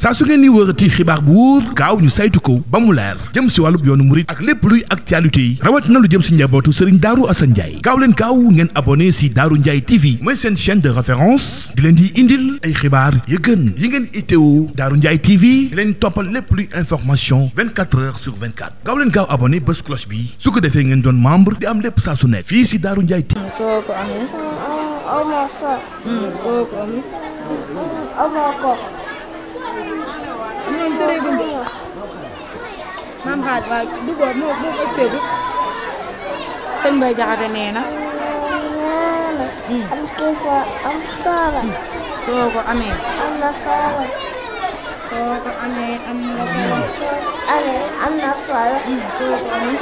saa su ngeen ni wërati xibaar bu wóor gaaw ñu saytu ko ba mu leer jëm si wàllub yoonu murit ak lépp luy actualité yi rawat na lu jëm si njabootu Serigne Darou Assane Ndiaye gaaw leen gaaw ngeen abonné si Darou Ndiaye TV mooy seen chaîne de référence di leen di indil ay xibaar yu gën yi ngeen itteewu Darou Ndiaye TV di leen toppal lépp luy information 24 heures sur 24 gaaw leen gaaw abonné bés cloche bi su ko defee ngeen doon membre di am lépp saa su ne fii si Darou Ndiaye TV. soo ko amee. soo ko amee. ñooñu tëree guñ de maam xaaj waaye du boobu moo egsee gu sëñ Bay Jaxate nee na am kifa am soola soo ko amee am na soola soo ko amee am na soola am na soola soo ko amee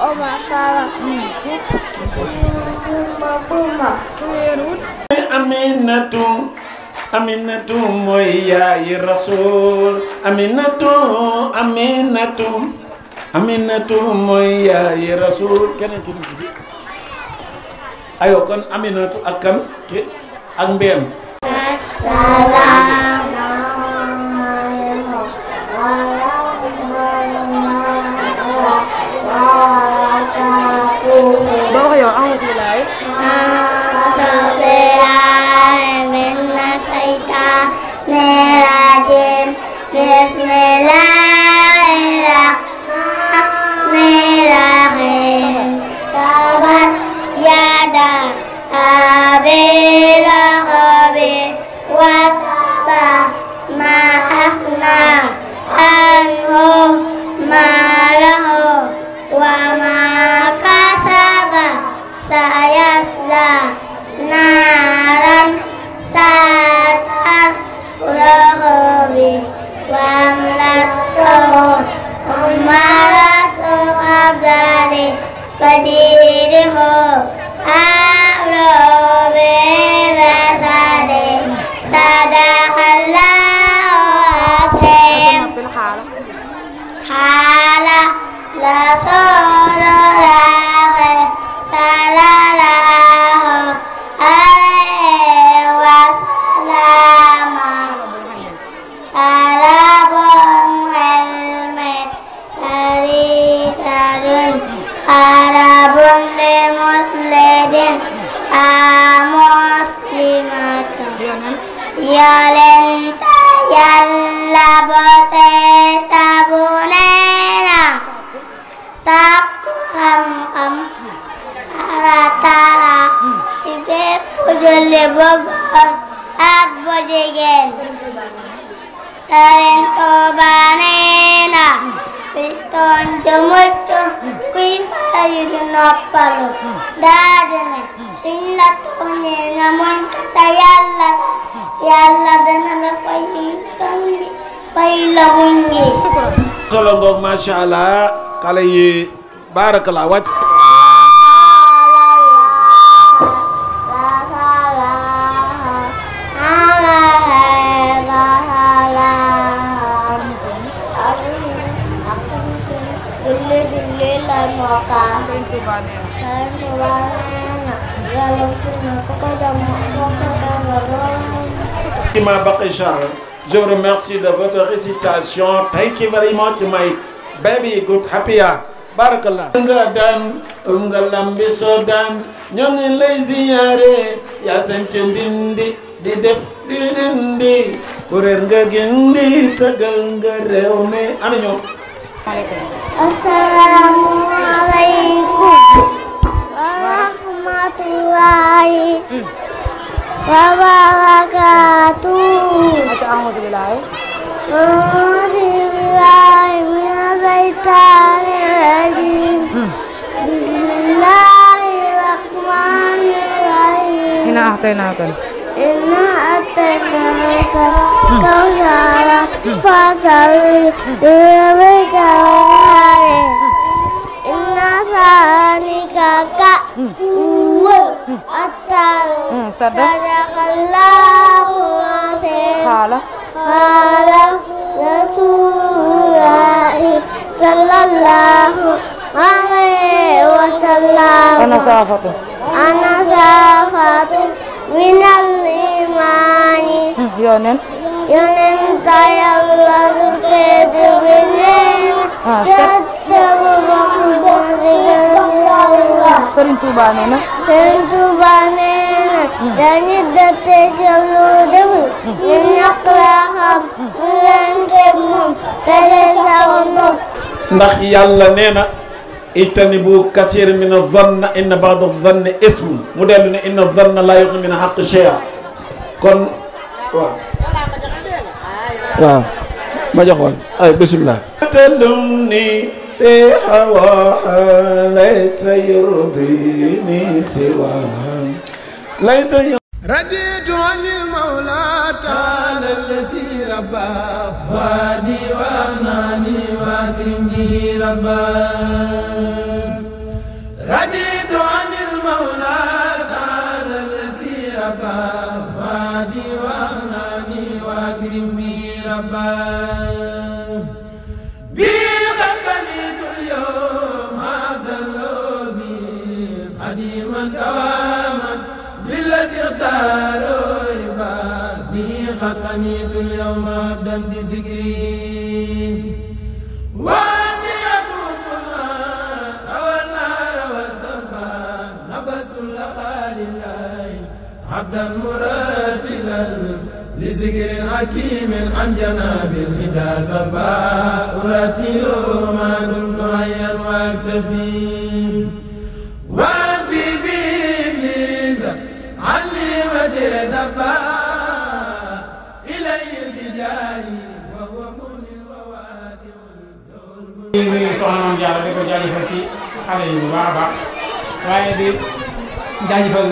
oma soola buma wéerul Aminatu mooy yaayi Rasul Aminatu mooy yaayi Rasul keneen ki dugg ayo kon Aminatu ak kan ak Mbeen. boo wax yow am bismilaay Bismillahirrahmanirrahim. Bismillahirrahmanirrahim. Tabat yada Abi Lahabi wa tabba ma aghna anhu malahu wa ma kasaba sayasla naran Ulahabi wa amlatuhu umaratu abdari badidihu abrobe basade sadaqallahu asim khala la sorolahe salalahu alaihi wasallam Harabun li musledin muslimatun yalenta yalla bote tabunena sakku xam-xam aratara si bépp julli bu góor ak bu jigéen Sëriñ Tuuba neena kuy tooñ du mucc kuy fayu du noppalu daa di ne suñ la tooñee nga muñ ko te yàlla dana la fay la muñ gi solo ngoog macha allah xale yi barakallah wàcc Je vous remercie de votre récitation. Thank you very much, my baby. Good, happy. Barakallah. Nga lambi sodan ñoo ngi lay ziyaare yaa sant ndindi di def di dindi kuréel nga gindi sagal nga réew mi ana ñoom. Assalamu alaikum wa rahmatullahi wa barakatuh. a'udzu billahi minash shaitanir rajim. Bismillahirrahmanirrahim. Inna a'tainaka kautsara fasalli lirabbika wanhar. Inna sanika wal atal sadaqallahu azim. Qala Rasulullah sallallahu alaihi wasallam. Ana safatu minal imani. Yonen yonent Yàlla du tedd bi nee na settabu Muhammad Yàlla Sëriñ Tuuba nee na dañu dëtte ca lu dëgg ñu ñàkk la xam ñu leen teg moom tere sama nopp ndax yàlla nee na ijtanibu kasir min adh-dhann inna ba'da adh-dhanni ism mu dellu ne inna adh-dhanna la yughni min haqqi shay'a kon waaw ma joxoon ay bismillah talumni fi hawaha laysa yurdini siwa laysa raditu anil mawla ta'ala allazi rabba wadi wa nani wa akrimni rabba raditu anil mawla ta'ala allazi rabba wadi wa nani wa akrimni rabba bi khalqani tul yawm abdallobi qadiman tawamat بالذي اختاروا به قد قنيت اليوم عبدا بذكري واني يطوفنا او النار والسبا نبس لقال الله عبدا مرتلا لذكر حكيم عن جناب الهدى سبا ارتل ما دمت حيا واكتفي ñu nuyu soxna Mame Diarra di ko jaajëfal ci xale yi bu baax a baax waaye di jaajëfal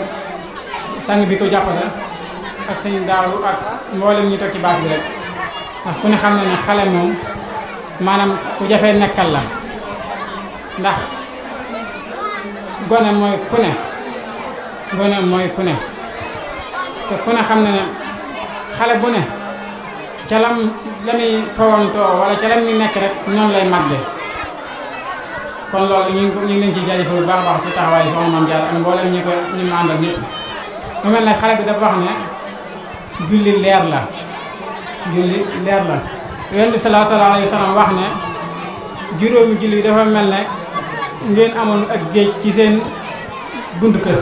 sang bi ko jàppale ak sëñ Daaru ak mboolem ñi toog ci baas bi rek ndax ku ne xam na ne xale moom maanaam ku jafee nekkal la ndax gone mooy ku ne te ku ne xam na ne xale bu ne ca lam la muy fawantoo wala ca lam ñu nekk rek noonu lay màggee kon loolu ñu ngi leen ciy jaajëfal bu baax a baax ci taxawaayu soxna Mame Diarra ak mboolem ñi ma àndal ñëpp mu mel ne xale bi dafa wax ne julli leer la Yonent bi sallallahu alayhi wa sallam wax ne juróomi julli dafa mel ne ngeen amoon ak géej ci seen buntu kër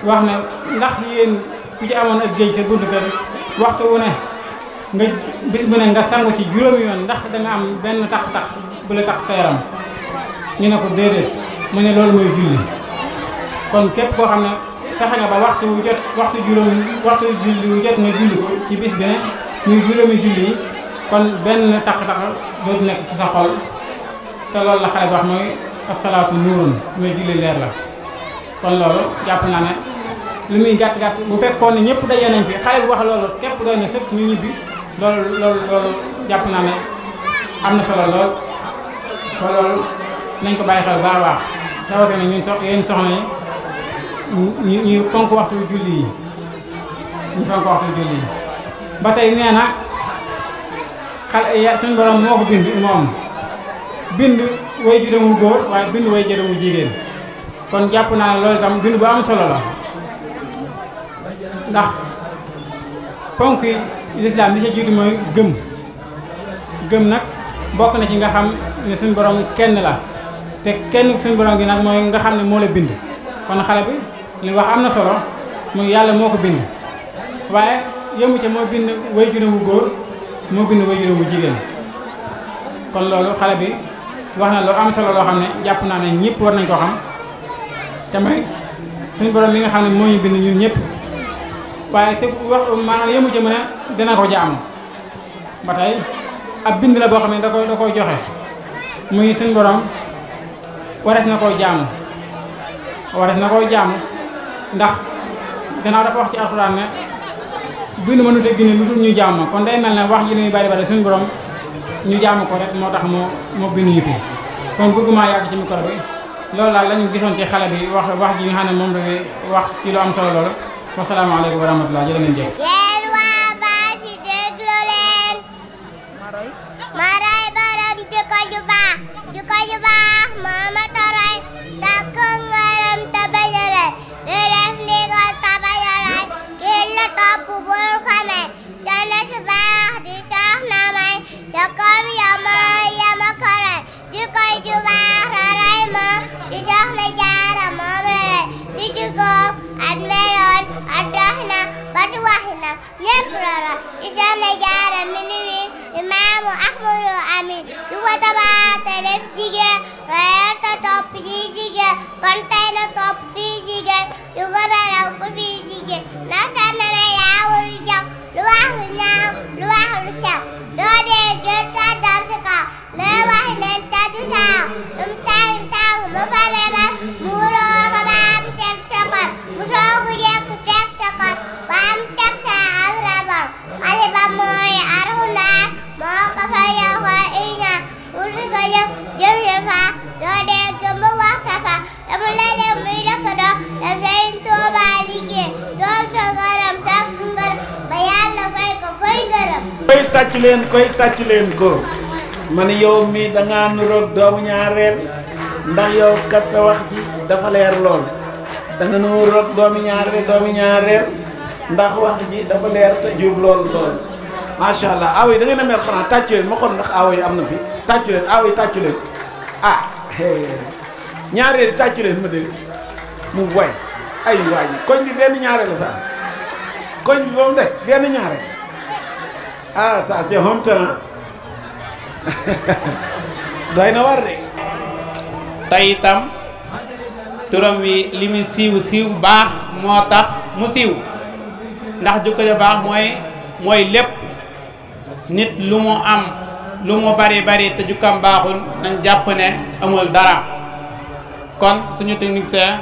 wax ne ndax yéen ku ci amoon ak géej sa buntu kër waxtu wu ne nga bis bu ne nga sangu ci juróomi yoon ndax danga am benn tax-tax bu la tax sa yaram ñu ne ko déedéet mu ne loolu mooy julli kon képp koo xam ne fexe nga ba waxtu julli wu jot nga julli ko ci bis bi ne muy juróomi julli yi kon benn tax-tax dootu nekk ci sa xol te loolu la xale bi wax mooy asalaatu nuurun mooy julli leer la kon loolu jàpp naa ne lu muy gàtt-gàtt bu fekkoon ne ñëpp daje nañ fi xale bu wax loolu képp doy na sëpp ñu ñibbi loolu jàpp naa ne am na solo lool kon loolu nañ ko bàyyi xel baax a baax rawatina ñun yéen soxna yi ñu fonk waxtu julli yi ba tey nee na xale suñu borom moo ko bind way juróomu góor waaye bind way juróomu jigéen kon jàpp naa ne loolu itam bind bu am solo la ndax ponk yi lislaam li ci jiitu mooy gëm nag bokk na ci nga xam ne suñu borom kenn la te kenn suñu borom gi nag mooy nga xam ne moo la bind kon xale bi li wax am na solo muy yàlla moo ko bind waaye yëmu ca moo bind way juróomu góor moo bind way juróomu jigéen kon loolu xale bi wax na lu am solo loo xam ne jàpp naa ne ñëpp war nañ koo xam te mooy suñu borom mi nga xam ne moo ñu bind ñun ñëpp waaye te wax maanaam yëmu ca mu ne dina ko jaamu ba tey ab bind la boo xam ne da koy joxe muy suñu borom warees na koo jaamu ndax gannaaw dafa wax ci alxuraan ne bind mënut a gine lu dul ñu jaamu kon day mel ne wax ji muy bari suñu borom ñu jaamu ko rek moo tax moo bind ñu fi kon bëgguma yàgg ci micro bi loolu daal lañu gisoon ci xale bi wax ji nga xam ne moom la wax ci lu am solo loolu wasalaamaaleykum wa rahmatulah jërë ngeen jëf. yéen waa Baay fi déglu leen. Maray borom jikko ju baax moo ma taray takk ngërëm te bañ a rey di def ndigal te bañ a rey kii la topp bul xamee Soxna Jaara mi nu wiin Imaamu Ahmadu Amin du ko tabaate def jigéen rayal ta topp ji jigéen kon tey na topp fii jigéen yu ko raw ko fii jigéen na sanna na yaawul jaw lu wax lu ñaaw lu wax lu sew doo dee jël ta dam si kaw looy wax neen sa du saaw lum tàng tàng mu fa memal muuroo fa baam teg sokol mu soogu jekku teg sokol baam teg sa am rabal ali ba mooy arxundaar moo ko fa yow ko iñaan wusu ko jëf jëf ya fa doo dee gëm wax sa fa damu la dem muy dëkk doo def Sëriñ Tuuba liggéey doo sa ngërëm sa ngërëm ba Yàlla fay ko fay ngërëm koy tàcc leen ko man yow mi da ngaa nuroog doomu ñaareel ndax yow kat sa wax ji dafa leer lool da nga nuroog doomu ñaareel ndax wax ji dafa leer te jub lool macha allah aw yi da ngeen a mer xanaa tàcc leen ma xool ndax aw yi am na fi tàcc leen aw yi tàcc leen ah ñaareel tàcc leen ma dégg mu way ay waa ji koñ bi benn ñaareel la fa koñ bi moom de benn ñaareel ah ça c'est honteux doy na war de tey itam turam wi li mu siiw baax moo tax mu siiw ndax jukko ja baax mooy lépp nit lu mu am lu mu bari te jukkam baaxul nañ jàpp ne amul dara kon suñu technicien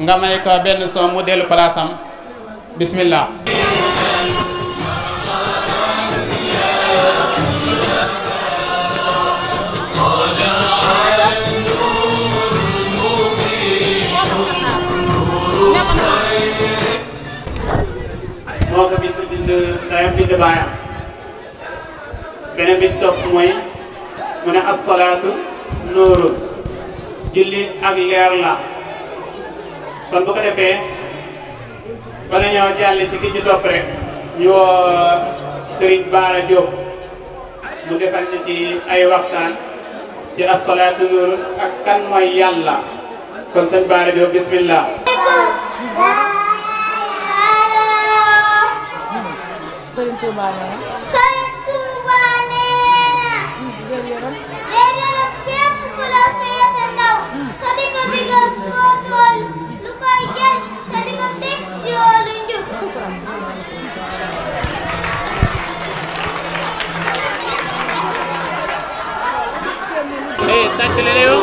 nga may ko benn son mu dellu palaasam bismillah moo ko bind dayam bind baayam beneen bi topp mooy mu ne as-salaatu nuurun julli ak leer la kon bu ko defee bala ñoo jàll ci ki ci topp rek ñu woo Serigne Bara Diop mu defal ñu ci ay waxtaan ci as-salaatu nuurun ak kan mooy yàlla kon sëñ Bara Diop bismillah Sëriñ Tuuba nee na. Sëriñ Tuuba nee na. Dégg yërëm. Dégg yërëm képp ku la féete ndaw. te di ko digal soo sool lu koy jël te di ko teg si yoonu njub. tàcc leen yow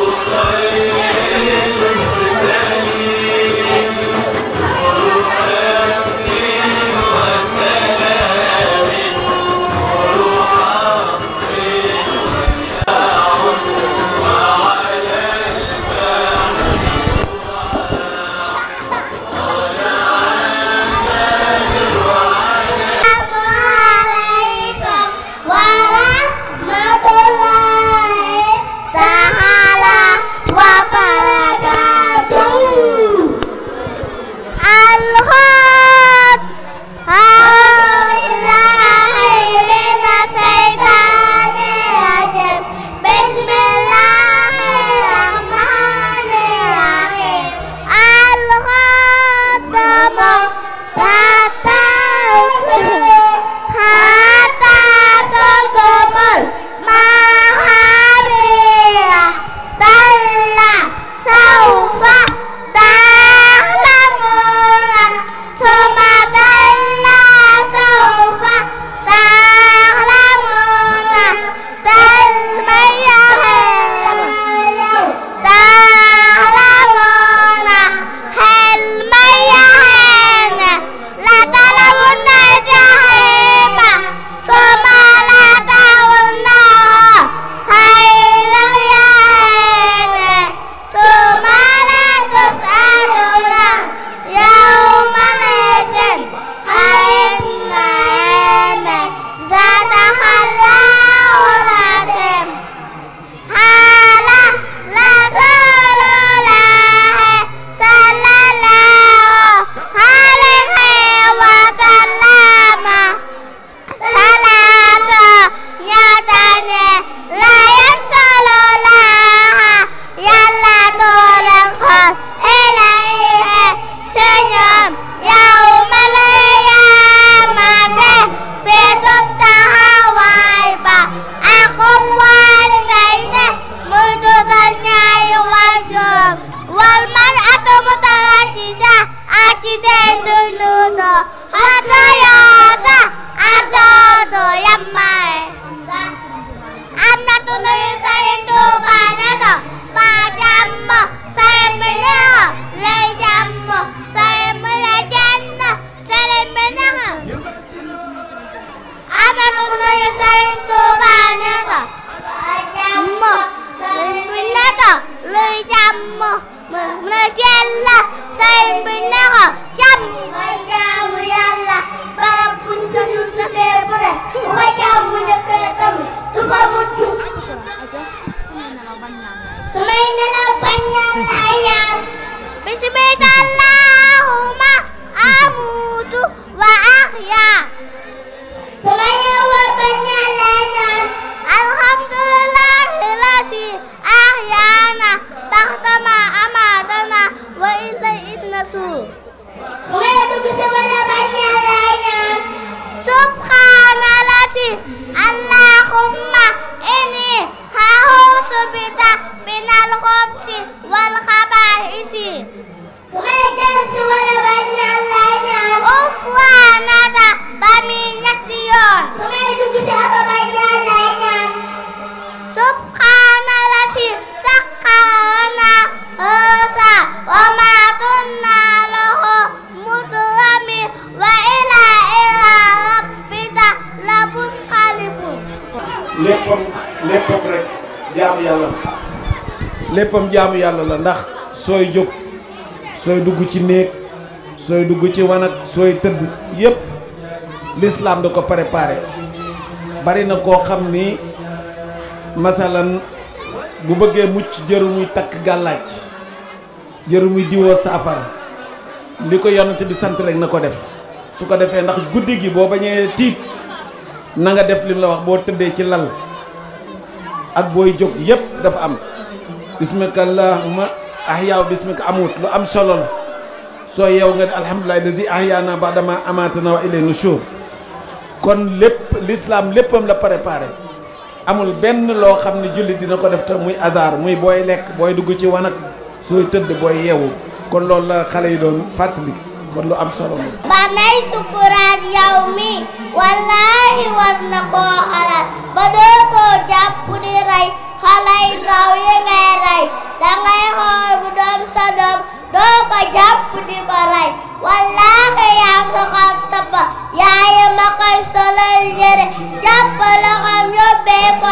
Wa Sëriñ Tuuba neta jàmm sëriñ bi neta luy jàmm mu ne Yàlla sëriñ bi neta jàmm mooy jaamu Yàlla barab buñ ko defee bu ne bu ko jaamu nekkee tamit du fa mucc su may nelaw bañ ñaan laay ñaan bismika Allahumma amutu wa ahya su ma yeewoo bañ ñaan laay ñaan alhamdulillahi lasi ahyana baxdama amatana wa ilayhi nusur su may dugg si wala bañ ñaan laay ñaan subhana lasi allahumma inni a'udhu bika minal khubuthi wal khaba'isi su may jël si wala bañ ñaan laay ñaan ufwaanaka ba mi ñetti yoon su may dugg si oto bañ ñaan laay ñaan subhaana lasi sakkarana haaza wa maa kunna lahu muqrinin wa ilaa rabbina lamunqalibun léppam rek jaamu yàlla léppam jaamu yàlla la ndax sooy jóg sooy dugg ci néeg sooy dugg ci wanag sooy tëdd yépp l'islam da ko préparé bari na koo xam ni masalan bu bëggee mucc jëru muy takk gàllaaj jëru muy diwoo saafara li ko yonent bi sant rek na ko def su ko defee ndax guddi gi boo bañee tiit na nga def lim la wax boo tëddee ci lal ak booy jóg yépp dafa am bismika allahumma ahyaaw bismika amut lu am solo la soo yeew nga ne alhamdulillahi lazi ahyaana ba'dama amatana wa ilayhi nushur kon lépp l'islam léppam la préparé amul benn loo xam ne jullit dina ko def te muy hasard muy booy lekk booy dugg ci wanag sooy tëdd booy yeewu kon loolu la xale yi doon fàttali kon lu am solo la. ba nay sukuraat yow mi wallaahi war na koo xalaat ba dootoo jàpp di rey xale yi ndaw yi ngay rey dangay xool bu doon sa doom doo ko jàpp di ko rey wallaahi yaa ngi ko taba yaay ma koy solal yére jàpp la xam yóbbee ko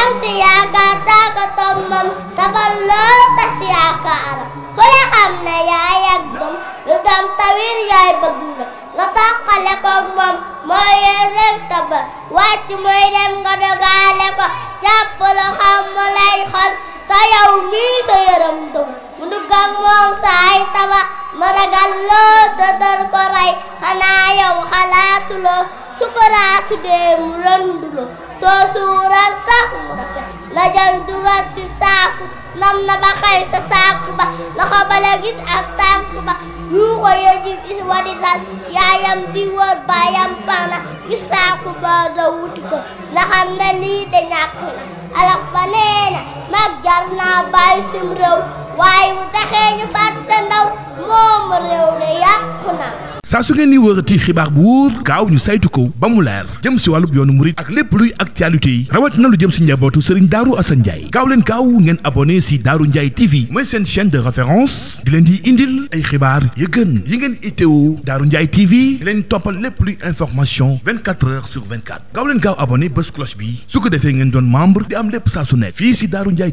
am si yaakaar tàggatoo moom tabal lool tas yaakaaram ku la xam ne yaay ak doom lu doom tawir yaay bëgg nga taxale ko moom moo yee rek tabal wàcc muy dem nga dogaale ko jàpp la xam mu lay xol te yow mii sa yaram dum mu duggal moom saay taba ma ragal loo te dor ko rey xanaa yow xalaatuloo sukuraatu dee mu rënduloo soo suural sax mu rafet na jël dugal si saaku nam na ba xëy sa saaku ba loxo ba la gis ak tànk ba yu ko yëjib is wadi lal yaayam di wër baayam pana gis saaku ba da wuti ko na xam ne lii de ñàkk na alak ba nee na mag jar naa bàyyi sim réew waaye bu taxee ñu fàtte ndaw moom réew de yàqu na saa su ngeen ni wërati xibaar bu wóor gaaw ñu saytu ko ba mu leer jëm si wàllub yoonu murit ak lépp luy actualité yi rawat na lu jëm si njabootu Serigne Darou Assane Ndiaye gaaw leen gaaw ngeen abonné si Darou Ndiaye TV mooy seen chaîne de référence di leen di indil ay xibaar yu gën yi ngeen itteewu Darou Ndiaye TV di leen toppal lépp luy information 24 heures sur 24 gaaw leen gaaw abonné bés cloche bi su ko defee ngeen doon membre di am lépp saa su nekk fii si Darou Ndiaye